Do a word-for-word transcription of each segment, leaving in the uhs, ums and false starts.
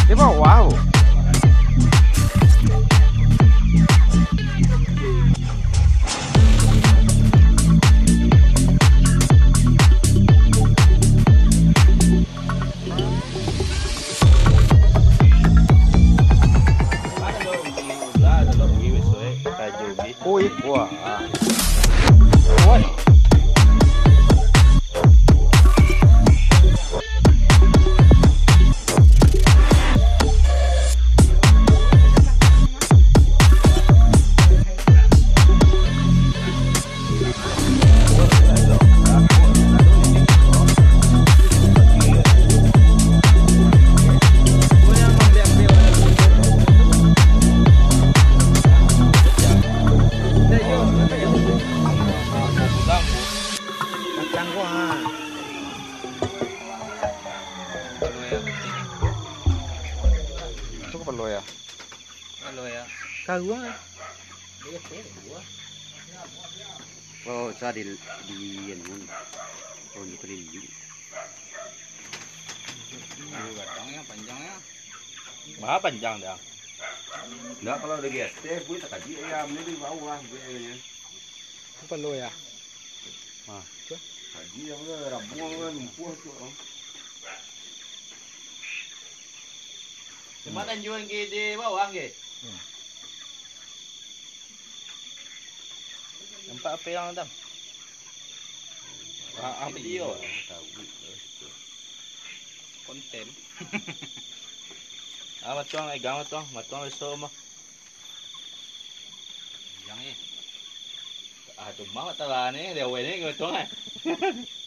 Di bawah, Bu. Oh, iko, ah. Oi. Tu kapalo yo? Kapalo yo. Karuang. Oh, sa di, di anu. Oh, di keliling. Gadang yo, panjang yo. Bah panjang dah. Ndak, kalau dari ateh, buih takajik ayam ni di bawah, buih ayamnyo. Kapalo yo. Ah. Kaji yang rabuang lah, lumpuah tu, ah. Cuma tanjuan ke di bawah ke? Hmm. Nampak apa yang datang? Ah, ah, video. Konten. Ah, matuang, eh, gang matuang, matuang besok mah. Yang, eh. Ah, tu mah tak lah ni, dia awal ni, matuang, eh.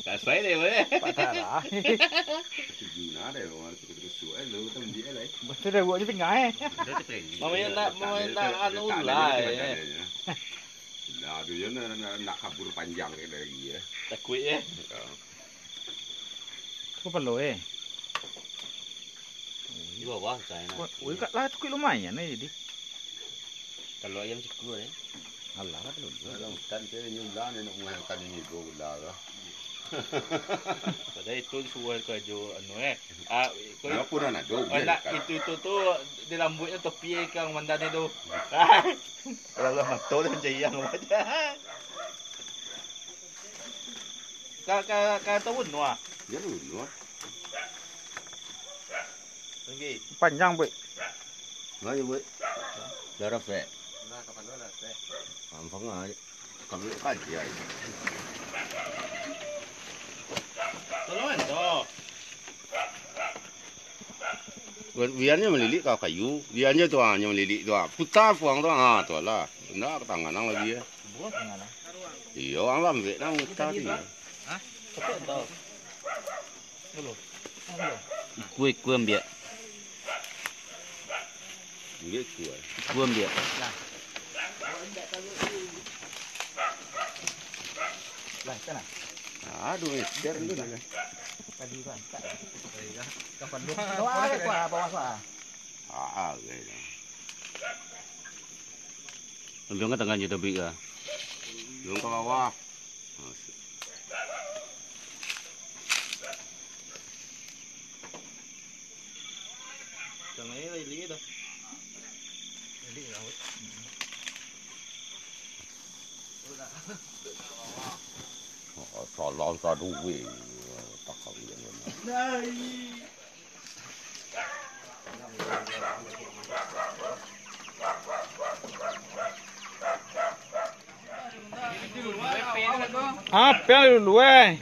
Tak sai dia, weh. Patah lah. Tujuh nah, dia orang tu, tu, tu, eh, lu, tu, dia lah, eh. Betul dah, buat je tengah, eh. Dia tu tengah. Mamanya nak, mamanya nak anu lah, eh. Nah, tu je nak, nak, nak kabur panjang dia lagi, eh. Takut, eh. Ya. Kapalo, eh. Di bawah, saya nak. Wah, wih, kak lah, cukup lumayan, eh, jadi. Kalau ayam cukup, eh. Alah, lah, belum. Dalam hutan, saya ni ular, ni nak mengayangkan ini, dua ular lah. Padahal itu disuruh kerja, anu, eh. Ah, itu, Kenapa dah nak dua ular nak dekat? Itu, itu tu, di rambutnya topi, eh, kang mandan itu. Kalau lah mata dia macam yang macam. Ka, ka, ka tahu nuah. Ya, lu, nuah. Okey. Panjang, Boy. Mana, Boy? Darah, Boy. Nah, kapan dulu lah, Boy? Gampang aja. Kami kaji aja. Tolong, Ento. Biarnya melilik ka kayu, biarnya tu, ah, nyo melilik tu, ah. Putar puang tu, ah, tu lah. Ndak tangan ang lagi, ya. Buah tangan ang. Iyo, ang lambek nang putar tu, ya. Hah? Tapi tahu. Dulu. Dulu. Ikua-ikua ambiak. Ambiak ikua. Ikua ambiak. Nah. Lah, sana. Aduh, eh, biar dulu lah. Tadi kan, tak. Kapan dulu? Bawah, bawah, bawah. Ah, ah, gaya. Ambil angkat tangan je, tapi ka. Belum ke bawah. Tangan ni lagi, lagi dah. Lagi laut. Salah saduwe. Takau yang benar. Ah, pian dulu, eh.